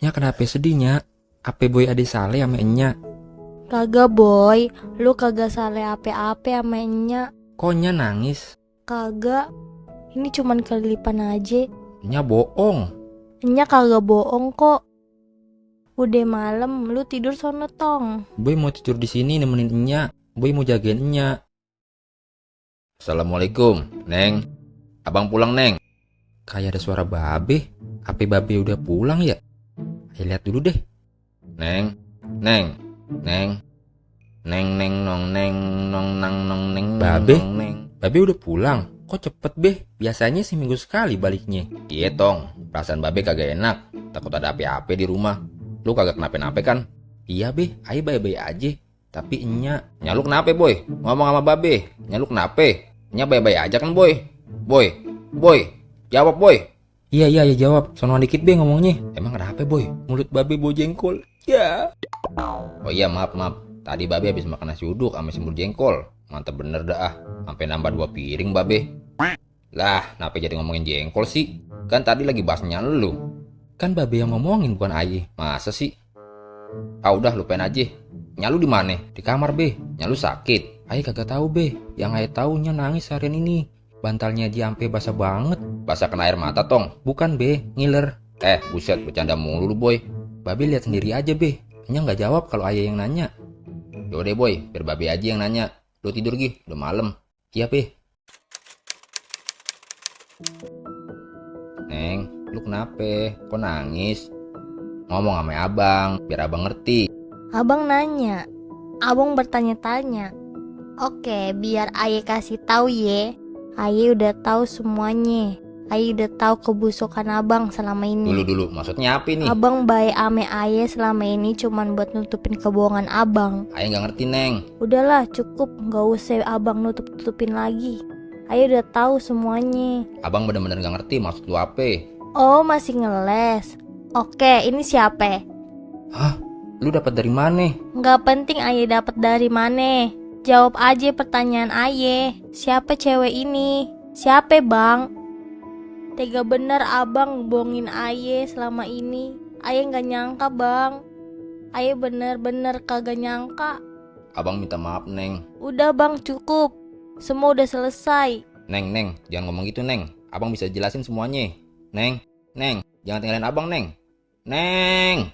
Nya kenapa sedih nya? Ape boy ade sale sama enya? Kagak boy, lu kagak salah ape-ape sama Enya. Kok nya nangis? Kagak, ini cuman kelilipan aja. Nya bohong. Enya kagak bohong kok. Udah malam, lu tidur sono tong. Boy mau tidur di sini nemenin enya. Boy mau jagain enya. Assalamualaikum, Neng. Abang pulang, Neng. Kayak ada suara babe. Ape babe udah pulang ya? Ayo lihat dulu deh. Neng, Neng, Neng, Neng, Neng, nong, Neng, nong, nang, nong, Neng, Babe? nong, Neng. Babe udah pulang. Kok cepet be? Biasanya seminggu sekali baliknya. Iya, Tong. Perasaan Babe kagak enak. Takut ada ape-ape di rumah. Lu kagak kenapa-napa kan? Iya be, ayo baik-baik aja. Tapi enya, Nya lu kenapa, Boy? Ngomong sama Babe. Nya lu kenapa? Nya baik-baik aja kan, Boy? Boy, Boy, jawab, Boy. iya jawab. Sonoan dikit be ngomongnya. Emang kenapa boy? Mulut babe bau jengkol. Ya. Oh iya, maaf. Tadi Babe habis makan nasi uduk sama semur jengkol. Mantep bener dah ah. Sampai nambah 2 piring, Babe. Lah, kenapa jadi ngomongin jengkol sih? Kan tadi lagi bahasnya lu. Kan babe yang ngomongin bukan aye. Masa sih? Ah udah lupain aja. Nyalu di mana? Di kamar be. Nyalu sakit. Aye kagak tahu be. Yang aye taunya nangis harian ini. Bantalnya dia sampai basah banget. Basah kena air mata, Tong. Bukan be, ngiler. Buset, bercanda mulu lu, Boy. Babe lihat sendiri aja be. Nya nggak jawab kalau aye yang nanya. Yaudah, Boy, biar Babe aja yang nanya. Lu tidur gih, udah malam. Iya be. Neng, lu kenapa? Kok nangis? Ngomong sama abang, biar abang ngerti. Abang nanya, abang bertanya-tanya. Oke, biar Aye kasih tahu ye. Aye udah tahu semuanya. Aye udah tahu kebusukan abang selama ini. Dulu, maksudnya apa nih? Abang baik ame Aye selama ini cuman buat nutupin kebohongan abang. Ayo nggak ngerti, Neng. Udahlah cukup, gak usah abang nutup-tutupin lagi. Aye udah tahu semuanya. Abang bener-bener nggak ngerti maksud lu apa. Oh masih ngeles. Oke, ini siapa? Hah? Lu dapat dari mana? Nggak penting Aye dapat dari mana. Jawab aja pertanyaan Aye. Siapa cewek ini? Siapa bang? Tega bener abang bohongin Aye selama ini. Aye nggak nyangka bang. Aye bener-bener kagak nyangka. Abang minta maaf, Neng. Udah bang cukup. Semua udah selesai. Neng, jangan ngomong gitu, Neng. Abang bisa jelasin semuanya. Neng, jangan tinggalin abang, Neng. Neng.